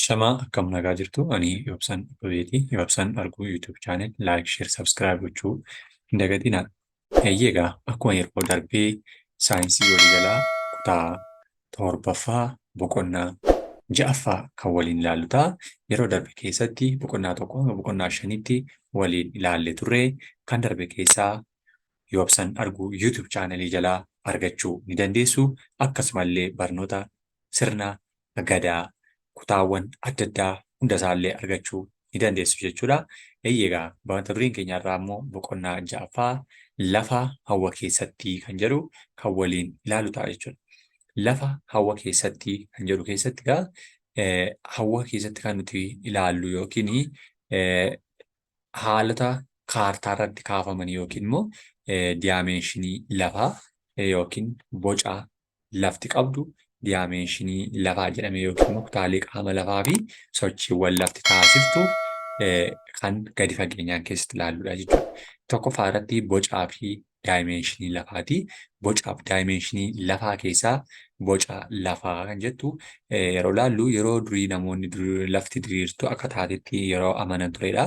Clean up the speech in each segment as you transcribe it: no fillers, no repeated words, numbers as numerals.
Shamaa akkam nagaa jirtu? Ani Yoobsan Ababeeti. Yoobsan Arguu YouTube channel like, share, subscribe gochuu hin dagatinaa. Eeyyee, egaa akkuma yeroo darbee saayinsii waliigalaa kutaa torbaffaa boqonnaa ja'affaa kan waliin ilaallu ta'a. Yeroo darbe keessatti boqonnaa 1 hanga boqonnaa 5tti waliin ilaalle turre. Kan darbe keessaa Yoobsan Arguu YouTube channel jalaa argachuu ni dandeessu. Akkasumallee barnoota sirna Gadaa kutaawwan adda addaa hunda isaallee argachuu ni dandeessu jechuudha. Eeyyee, egaa mata dureen keenya irraa immoo boqonnaa ja'affaa lafa hawwa keessatti kan jedhu kan waliin ilaalu ta'a jechuudha. Lafa hawwa keessatti kan jedhu keessatti egaa hawwa keessatti kan nuti ilaallu yookiin haalota kaartaa irratti kaafaman yookiin immoo diyaameenshinii lafaa yookiin boca lafti qabdu diyaameenshinii lafaa jedhamee yookiin immoo kutaalee qaama lafaa fi sochiiwwan lafti taasiftu kan gadi fageenyaan keessatti ilaalludha jechuudha. Tokkoffaa irratti bocaa fi daayimeenshinii lafaati. Bocaa fi daayimeenshinii lafaa keessaa boca lafaa kan jettu yeroo ilaallu, yeroo durii namoonni lafti diriirtuu akka taatetti yeroo amanan turedha.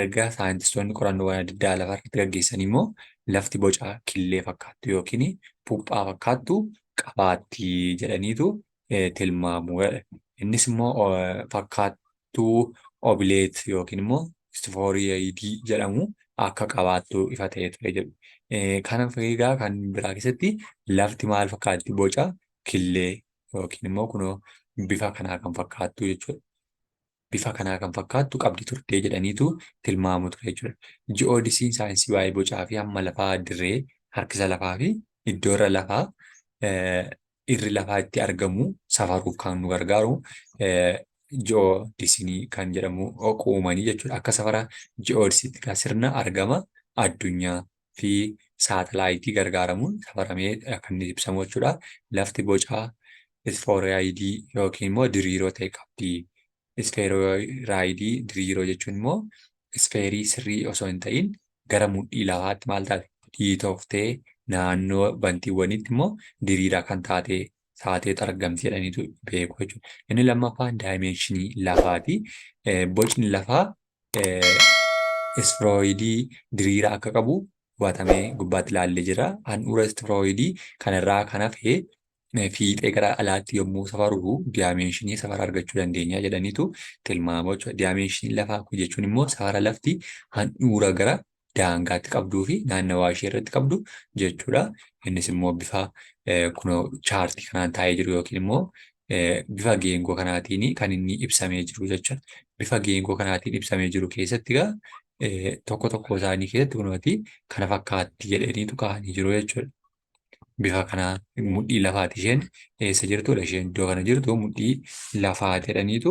Erga saayintistoonni qorannoowwan adda addaa lafa irratti gaggeessan immoo lafti boca killee fakkaattu yookiin puuphaa fakkaattu qabaatti jedhaniitu tilmaamu. Innis immoo fakkaattuu obileet yookiin immoo istifooriyeedii jedhamu akka qabaattu ifa ta'ee ture jedhu. Kana egaa kan biraa keessatti lafti maal fakkaatti? Boca killee yookiin immoo kunoo bifa kanaa kan fakkaattu jechuudha. Bifa kanaa kan fakkaattu qabdi turte jedhaniitu tilmaamu ture jechuudha. Ji'oodisiin saayinsii waa'ee bocaa fi hamma lafaa, dirree harkisa lafaa fi iddoo irra lafaa irri lafaa itti argamu safaruuf kan nu gargaaru ji'oodisinii kan jedhamu uumanii jechuudha. Akka safara ji'oodisiitti sirna argama addunyaa fi saatalaayitii gargaaramuun safaramee kan inni ibsamu jechuudha. Lafti boca isfooriyaayidii yookiin immoo diriiroo ta'e qabdi. Isfeeroraayidii diriiroo jechuun immoo isfeerii sirrii osoo hin ta'in gara mudhii lafaatti maal taate? Dhiitoftee, naannoo bantiiwwaniitti immoo diriiraa kan taate taateetu argamti jedhaniitu beeku jechuudha. Inni lammaffaan daayimeenshinii lafaati. Bocni lafaa isfirooyidii diriiraa akka qabu hubatamee gubbaatti ilaallee jira. Handhuura isfirooyidii kanarraa kan hafe fiixee gara alaatti yommuu safaru diyaameenshinii safara argachuu dandeenya jedhaniitu tilmaamu jechuudha. Diyaameenshinii lafaa kun jechuun immoo safara lafti handhuura gara daangaatti qabduu fi naannawaa ishee irratti qabdu jechuudha. Innis immoo bifa kunoo chaartii kanaan taa'ee jiru yookiin immoo bifa geengoo kanaatiin kan inni ibsamee jiru jechuudha. Bifa geengoo kanaatiin ibsamee jiru keessatti egaa tokko tokko isaanii keessatti kunooti kana fakkaatti jedhaniitu kaa'anii jiru jechuudha. Bifa kanaa mudhii lafaati isheen eessa jirtudha? Isheen iddoo kana jirtu mudhii lafaa jedhaniitu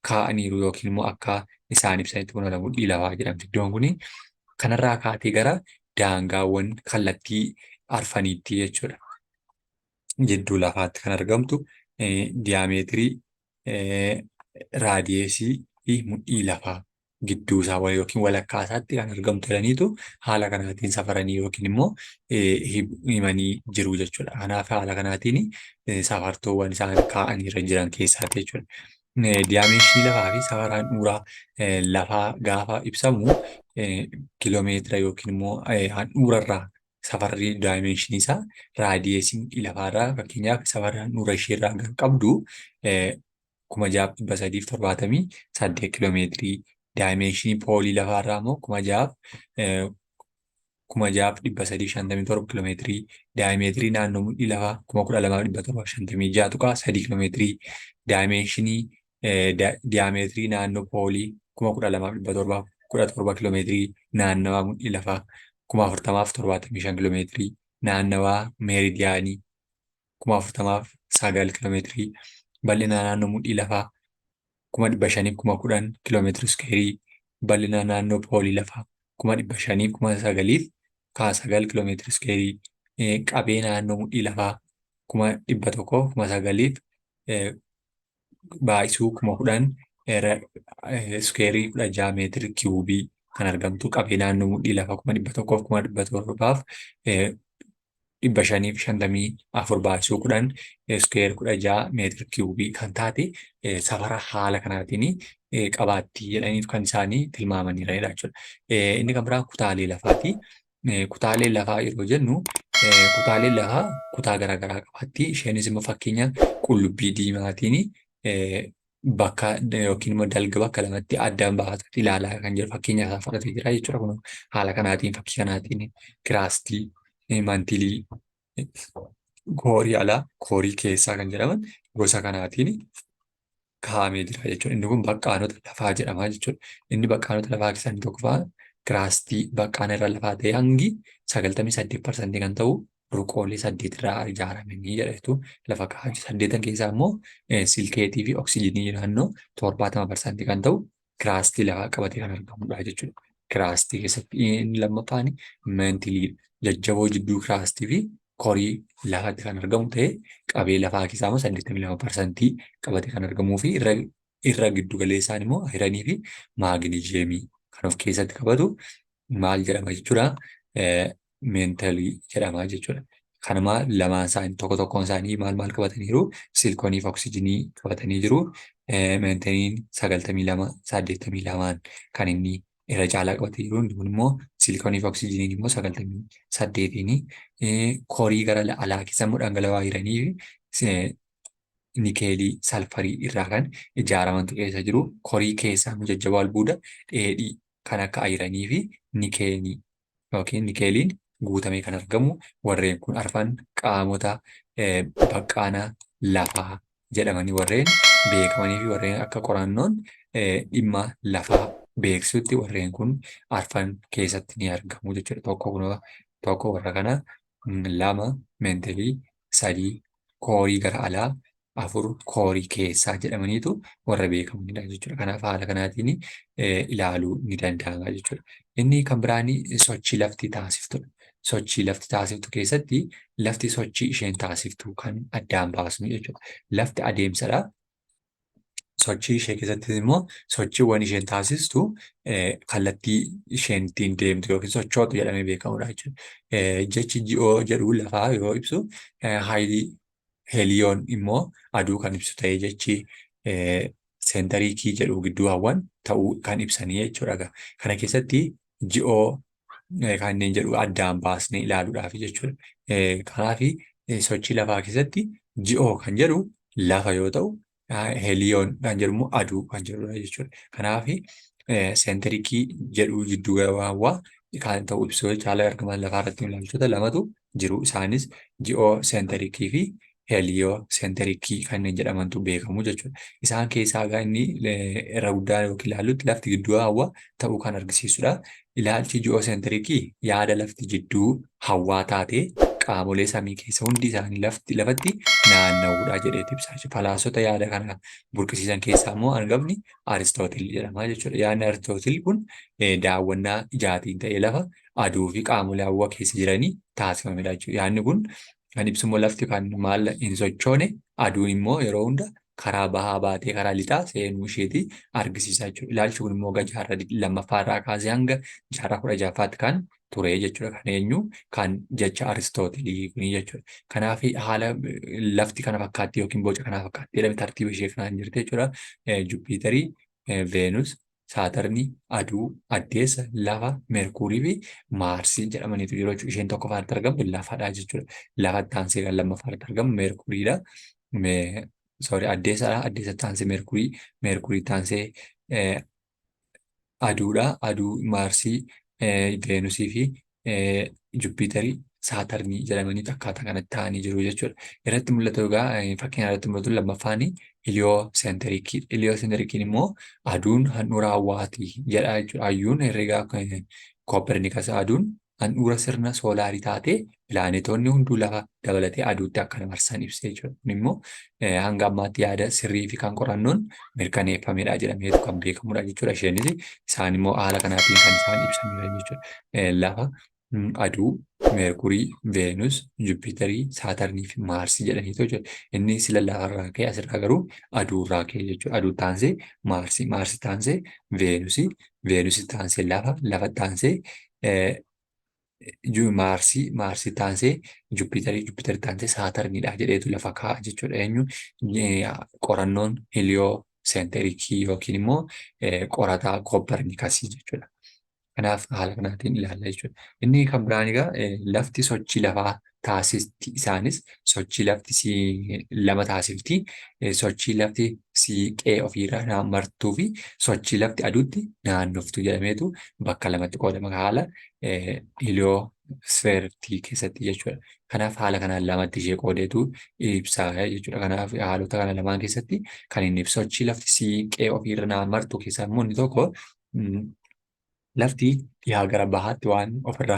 kaa'aniiru yookiin immoo akka isaan ibsanitti kun mudhii lafaa jedhamti. Iddoon kun kanarraa kaatee gara daangaawwan kallattii arfaniitti jechuudha. Jidduu lafaatti kan argamtu diyaameetirii, raadiyeesii fi mudhii lafaa gidduu isaa yookiin walakkaa isaatti kan argamtu jedhaniitu haala kanaatiin safaranii yookiin immoo himanii jiru jechuudha. Kanaaf haala kanaatiin safartoowwan isaan kaa'anii irra jiran keessaati jechuudha. Diyaameeshinii lafaa fi safara handhuuraa lafaa gaafa ibsamu kiiloomeetira yookiin immoo handhuura irraa safarri daayimeenshinii isaa raadiyeesii mudhii lafaarraa, fakkeenyaaf safara handhuura isheerraa kan qabdu 6,378 kiiloomeetirii, daayimeenshinii poolii lafaarraa immoo 6,357 kiiloomeetirii, daayimeetirii naannoo mudhii lafaa 12,756.3 kiiloomeetirii, daayimeenshinii diyaameetirii naannoo poolii 12,717 kiiloomeetirii, naannawaa mudhii lafaa 40,075 kiiloomeetirii, naannawaa meeridiyaanii 40,009 kiiloomeetirii, bal'ina naannoo mudhii lafaa 510,010 kiiloomeetiri iskeerii, bal'ina naannoo poolii lafaa 509,009 kiiloomeetiri iskeerii, qabee naannoo mudhii lafaa 109,000 baay'isuu 10,000 iskeerii 16 meetiri kiwubii kan argamtu, qabee naannoo mudhii lafaa 100,700. 554 baay'isuu 10 square 16 meetir kiubii kan taate safara haala kanaatiin qabaatti jedhaniif kan isaanii tilmaamaniiranidha jechuudha. Inni kan biraa kutaalee lafaati. Kutaalee lafaa yeroo jennu, kutaalee lafaa kutaa garaagaraa qabaatti. Isheenis immoo fakkeenya qullubbii diimaatiin bakka yookiin immoo dalga bakka lamatti addaan baasatti ilaalaa kan jiru fakkeenya isaa fudhatee jira jechuudha. Kun haala kanaatiin, fakkii kanaatiin, crustii, mantlii, coreii alaa, coreii keessaa kan jedhaman gosa kanaatiin kaa'amee jira jechuudha. Inni kun baqqaanota lafaa jedhama jechuudha. Inni baqqaanota lafaa keessaa inni tokkoffaa crustii, baqqaana irra lafaa ta'ee hangi 98% kan ta'u ruqoolee saddeet irraa ijaaramanii jedhetu lafa kaa'aa. Saddeetan keessaa immoo silicateii fi oksijiinii naannoo 70% kan ta'u crustii lafaa qabatee kan argamudha jechuudha. Crustii keessatti inni lammaffaan mantlii, jajjaboo jidduu crustii fi coreii lafatti kan argamu ta'ee, qabee lafaa keessaa immoo 82% qabatee kan argamuu fi irra giddu galeessaan immoo ironii fi magnesiumii kan of keessatti qabatu maal jedhama jechuudha? Mantlii jedhama jechuudha. Kanuma lamaan isaanii, tokko tokkoon isaanii maal maal qabataniiru? Siliconii fi oksijiinii qabatanii jiru. Mantliin 92 82n kan inni irra caalaa qabatee jiru. Inni kun immoo siliconii fi oksijiiniin immoo 98n. Coreii gara alaa keessa immoo dhangala'aa ironii fi nickelii, sulfurii irraa kan ijaaramantu keessa jiru. Coreii keessaa immoo jajjaboo albuuda dheedhii kan akka ironii fi nickelii yookiin nickeliin guutamee kan argamu. Warreen kun arfan qaamota baqqaana lafaa jedhamanii warreen beekamanii fi warreen akka qorannoon dhimma lafaa beeksisutti warreen kun arfan keessatti ni argamu jechuudha. Tokko kun, tokko warra kana, lama mantlii, sadii coreii gara alaa, afur coreii keessaa jedhamaniitu warra beekamanidha jechuudha. Kanaaf haala kanaatiin ilaaluu ni danda'ama jechuudha. Inni kan biraan sochii lafti taasiftudha. Sochii lafti taasiftu keessatti lafti sochii isheen taasiftu kan addaan baasnu jechuudha. Lafti adeemsadha. Sochii ishee keessatti immoo sochiiwwan isheen taasistu kallattii isheen ittiin deemtu yookiin sochootu jedhamee beekamudha jechuudha. Jechi geo jedhu lafaa yoo ibsu, helion immoo aduu kan ibsu ta'ee, jechi centricii jedhu gidduu hawwan ta'uu kan ibsanii jechuudha. Kana keessatti geo kanneen jedhu addaan baasnee ilaaluudhaaf jechuudha. Kanaaf sochii lafaa keessatti geo kan jedhu lafa yoo ta'u, helion kan jedhu immoo aduu kan jedhudha jechuudha. Kanaaf centricii jedhu gidduu hawwaa kan ta'u ibsu haala argama lafaa irratti ilaalchota lamatu jiru. Isaanis geocentricii fi heliocentricii kanneen jedhamantu beekamu jechuudha. Isaan keessaa egaa inni irra guddaa yookiin ilaallutti lafti gidduu hawwaa ta'uu kan argisiisudha. Ilaalchi geocentricii yaada lafti jidduu hawwaa taatee qaamolee samii keessa hundi isaanii lafti lafatti naanna'uudha jedheeti ibsa jechuudha. Falaasota yaada kana burqisiisan keessaa immoo hangafni Aristootil jedhama jechuudha. Yaadni Aristootil kun daawwannaa ijaatiin ta'ee lafa, aduu fi qaamolee hawwaa keessa jiranii taasifamedha jechuudha. Yaadni kun kan ibsu immoo lafti kan maal hin sochoone, aduun immoo yeroo hunda karaa bahaa baatee karaa lixaa seenuu isheeti argisiisa jechuudha. Ilaalchi kun immoo jaarraa lammaffaa irraa kaasee hanga jaarraa 16ffaatti kan ture jechuudha. Kan eenyu? Kan jecha Aristootilii kuni jechuudha. Kanaaf haala lafti kana fakkaatti yookiin boca kana fakkaatti jedhame tartiiba ishee kanaan jirti jechuudha. Jupiterii, Veenus, Saturnii, aduu, addeessa, lafa, Meerkuurii fi Maarsii jedhamaniitu jiru jechuudha. Isheen tokkoffaatti argamtu lafadha jechuudha. Lafatti aansee kan lammaffaatti argamu Meerkuuriidha. Sorry, addeessadha. Addeessatti aansee Meerkuurii, Meerkuuriitti aansee aduudha. Aduu, Maarsii, Veenusii fi Jupiterii, Saturnii jedhamanii akkaataa kanatti ta'anii jiru jechuudha. Irratti mul'atu egaa, fakkeenya irratti mul'atu lammaffaan heliocentricii. Heliocentriciin immoo aduun handhuura hawwaati jedha jechuudha. Hayyuun herreegaa Kooppernikas aduun handhuura sirna soolaarii taatee pilaanetoonni hunduu lafa dabalatee aduutti akka marsan ibsa jechuudha. Kun immoo hanga ammaatti yaada sirrii fi kan qorannoon mirkaneeffamedha jedhameetu kan beekamudha jechuudha. Isheenis isaan immoo haala kanaatiin kan isaan ibsanidha jechuudha. Lafa, aduu, Meerkurii, Veenus, Jupiterii, Saturnii fi Maarsii jedhaniitu jechuudha. Inni sila lafarraa ka'e, asirraa garuu aduurraa ka'e jechuudha. Aduu taansee Maarsii, Maarsii taansee Veenusii, Veenusii taansee lafa, lafa taansee Maarsii, Maarsii taansee Juppiitarii, Juppiitarii taansee Saatarniidha jedheetu lafa kaa'a jechuudha. Eenyu qorannoon heliocentricii yookiin immoo qorataa Koopparnikasii jechuudha. Kanaaf haala kanaatiin ilaalla jechuudha. Inni kan biraan egaa lafti sochii lafaa taasisti, isaanis sochii lafti lama taasifti. Sochii lafti siiqee ofiirra martuu fi sochii lafti aduutti naannoftu jedhameetu bakka lamatti qoodama haala heliosferii keessatti jechuudha. Kanaaf haala kanaan lamatti ishee qoodeetu ibsaa jechuudha. Kanaaf haalota kana lamaan keessatti kan inni ibsu sochii lafti siiqee ofiirra martu keessaa immoo inni tokko lafti dhihaa gara bahaatti waan ofirra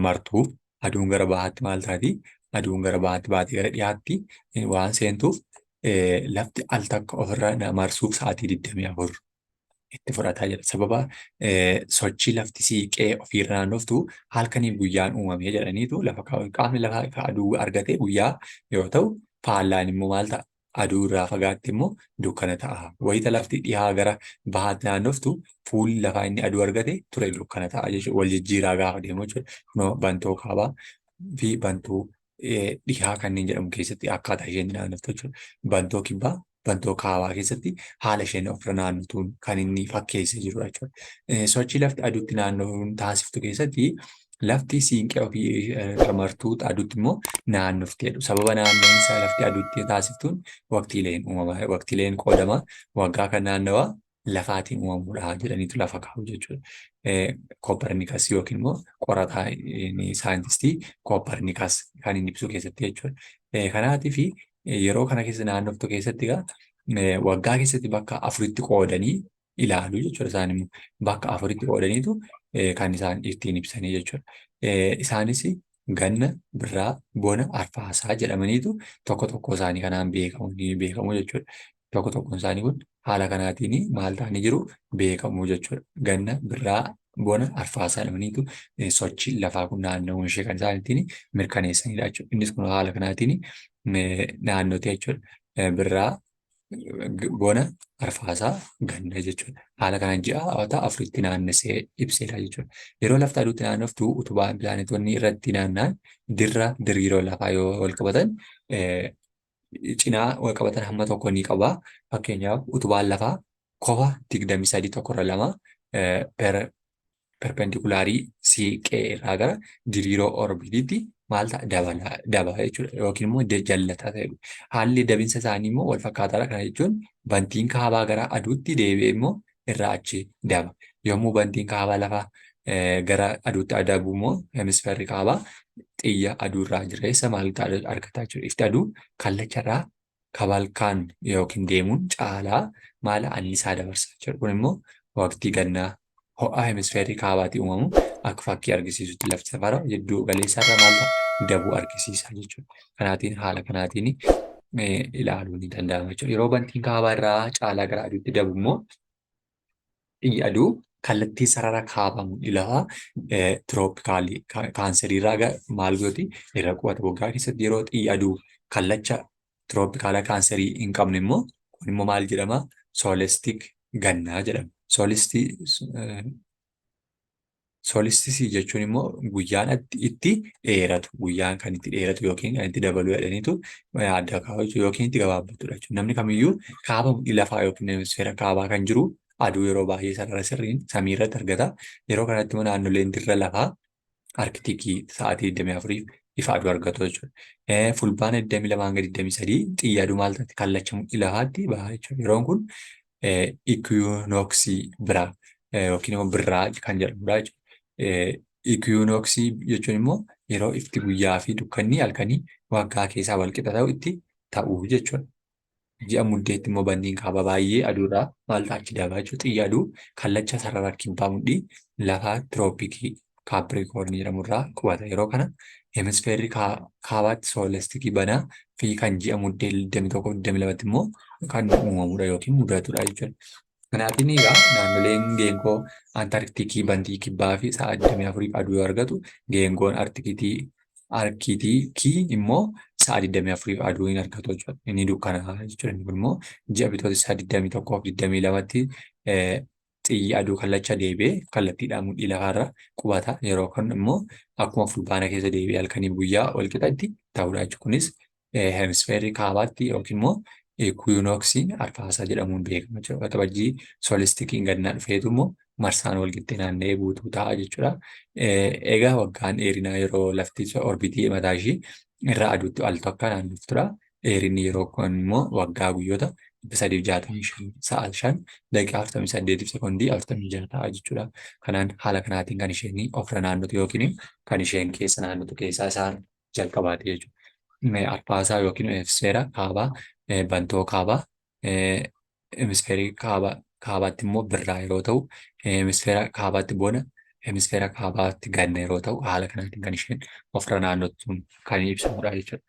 martuuf aduun gara bahaatti maal taati? Aduun gara bahaatti baatee gara dhiyaatti waan seentuuf lafti al takka ofirra marsuuf sa'aatii 24 itti fudhataa jira. Sababa sochii lafti siiqee ofiirra naannoftu halkaniif guyyaan uumamee jedhaniitu lafa kaa'u. Qaamni lafaa ifa aduu argate guyyaa yoo ta'u, faallaan immoo maal ta'a? Aduu irraa fagaatte immoo dukkana ta'a. Wayita lafti dhihaa gara bahaatti naannoftu fuulli lafaa inni aduu argate ture dukkana ta'a jechuudha. Wal jijjiiraa gaafa deemu jechuudha. Kunoo bantoo kaabaa fi bantuu dhihaa kanneen jedhamu keessatti akkaataa isheen naannoftu jechuudha. Bantoo kibbaa, bantoo kaabaa keessatti haala isheen ofirra naannoftuun kan inni fakkeessee jirudha jechuudha. Sochii lafti aduutti naanna'uun taasiftu keessatti lafti siinqee ofii irra martuu aduutti immoo naannofti jedhu. Sababa naanna'insa lafti aduutti taasiftuun waqtiileen uumama, waqtiileen qoodama waggaa kan naannawaa lafaatiin uumamuudha jedhaniitu lafa kaa'u jechuudha. Koopparnikas yookiin immoo qorataa saayintistii Koopparnikas kan inni ibsu keessatti jechuudha. Kanaatiif yeroo kana keessa naannoftu keessatti egaa waggaa keessatti bakka afuritti qoodanii ilaalu jechuudha. Isaan immoo bakka afuritti qoodaniitu kan isaan ittiin ibsanii jechuudha. Isaanis ganna, birraa, bona, arfaasaa jedhamaniitu tokko tokko isaanii kanaan beekamu ni beekamu jechuudha. Tokko tokkoon isaanii kun haala kanaatiin maal ta'anii jiru beekamu jechuudha. Ganna, birraa, bona, arfaasaa jedhamaniitu sochii lafaa kun naanna'uun ishee kan isaan ittiin mirkaneessanidha jechuudha. Innis kun haala kanaatiin naannotee jechuudha. Birraa, bona, arfaasaa, ganna jechuudha. Haala kanaan ji'oota afuritti naannessee ibseera jechuudha. Yeroo lafti aduutti naannoftu utubaan pilaanetoonni irratti naanna'an dirra diriiroo lafaa yoo wal qabatan cinaa wal qabatan hamma tokko ni qaba. Fakkeenyaaf utubaan lafaa kofa 23 tokkorra lama per perpendikulaarii siiqee irraa gara diriiroo orbiitiitti maal ta'a dabala daba jechuudha yookiin immoo jallataa ta'e. Haalli dabinsa isaanii immoo wal fakkaataadha. Kana jechuun bantiin kaabaa gara aduutti deebi'ee immoo irraa achi daba. Yommuu bantiin kaabaa lafa gara aduutti adabu immoo hemisfeerri kaabaa xiyya aduu irraa jireessa maal argata jechuudha. Ifti aduu kallacha irraa kabalkaan yookiin deemuun caalaa maala annisaa dabarsa jechuudha. Kun immoo waqtii gannaa ho'a hemisfeerri kaabaatii uumamu akka fakkii argisiisutti lafti safara jidduu galeessarra maal ta'a dabuu argisiisa jechuudha. Kanaatiin haala kanaatiin ilaaluun ni danda'ama jechuudha. Yeroo bantiin kaabaa irraa caalaa gara aduutti dabu immoo xiyyi aduu kallattii sarara kaabaa mudhii lafaa tirooppikaalii kaanseriirraa maal gooti irra qubata. Waggaa keessatti yeroo xiyyi aduu kallacha tirooppikaala kaanserii hin qabne immoo kun immoo maal jedhama? Soolestik gannaa jedhama. Soolistii Solistisii jechuun immoo guyyaan itti dheeratu, guyyaan kan itti dheeratu yookiin kan itti dabalu jedhaniitu adda kaa'u jechuudha yookiin itti gabaabbatudha jechuudha. Namni kamiyyuu kaaba mudhii lafaa yookiin hemisfeera kaabaa kan jiru aduu yeroo baay'ee sarara sirriin samii irratti argata. Yeroo kanatti immoo naannoleen dirra lafaa arktikii sa'aatii 24f ifa aduu argatu jechuudha. Fulbaana 22 hanga 23 xiyya aduu maal taati kallacha mudhii lafaatti baha jechuudha. Yeroon kun Ikiwunooksii biraa yookiin immoo birraa kan jedhamudha jechuudha. Ikiwunooksii jechuun immoo yeroo ifti guyyaa fi dukkanni halkanii waggaa keessaa wal qixa ta'u itti ta'u jechuudha. Ji'a muddeetti immoo bantiin kaaba baay'ee aduurraa maal ta'a achi dabaa jechuudha. Xiyya aduu kallacha sarara kibbaa mudhii lafaa tirooppikii kaappirikoornii jedhamurraa qubata. Yeroo kana hemisfeerri kaabaatti soolestikii banaa fi kan ji'a muddee 21 22tti immoo kan uumamudha yookiin mudatudha jechuudha. Kanaatiin egaa naannoleen geengoo Antarktikii bantii kibbaa fi sa'a 24 aduu yoo argatu geengoon Artikitii Arkitikii immoo sa'a 24 aduu hin argatu jechuudha. Inni dukkanaa jechuudha. Inni kun immoo ji'a bitootessaa 21 fi 22tti Xiyyi aduu kallacha deebi'ee kallattiidhaan mudhii lafaarra qubata. Yeroo kun immoo akkuma Fulbaana keessa deebi'ee halkanii guyyaa walqixatti ta'udha jechuudha. Kunis hemisfeerri kaabaatti yookiin immoo ikuinooksiin arfaasaa jedhamuun beekama jechuudha. Waxabajjii soolistikiin gannaa dhufeetu immoo marsaan walqixxee naanna'ee guutuu ta'a jechuudha. Egaa waggaan dheerinaa yeroo lafti orbitii mataa ishii irra aduutti al tokko naannoftudha. Dheerinni yeroo kun immoo waggaa guyyoota 365 sa'a 5 daqiiqaa 48 fi sekondii 46 ta'a jechuudha. Kanaan haala kanaatiin kan isheen ofirra naannotu yookiin kan isheen keessa naannotu keessaa isaan jalqabaati jechuudha. Arfaasaa yookiin hemisfeera kaabaa, bantoo kaabaa, hemisfeerii kaabaatti immoo birraa yeroo ta'u, hemisfeera kaabaatti bona, hemisfeera kaabaatti ganna yeroo ta'u, haala kanaatiin kan isheen ofirra naannottuun kan ibsamudha jechuudha.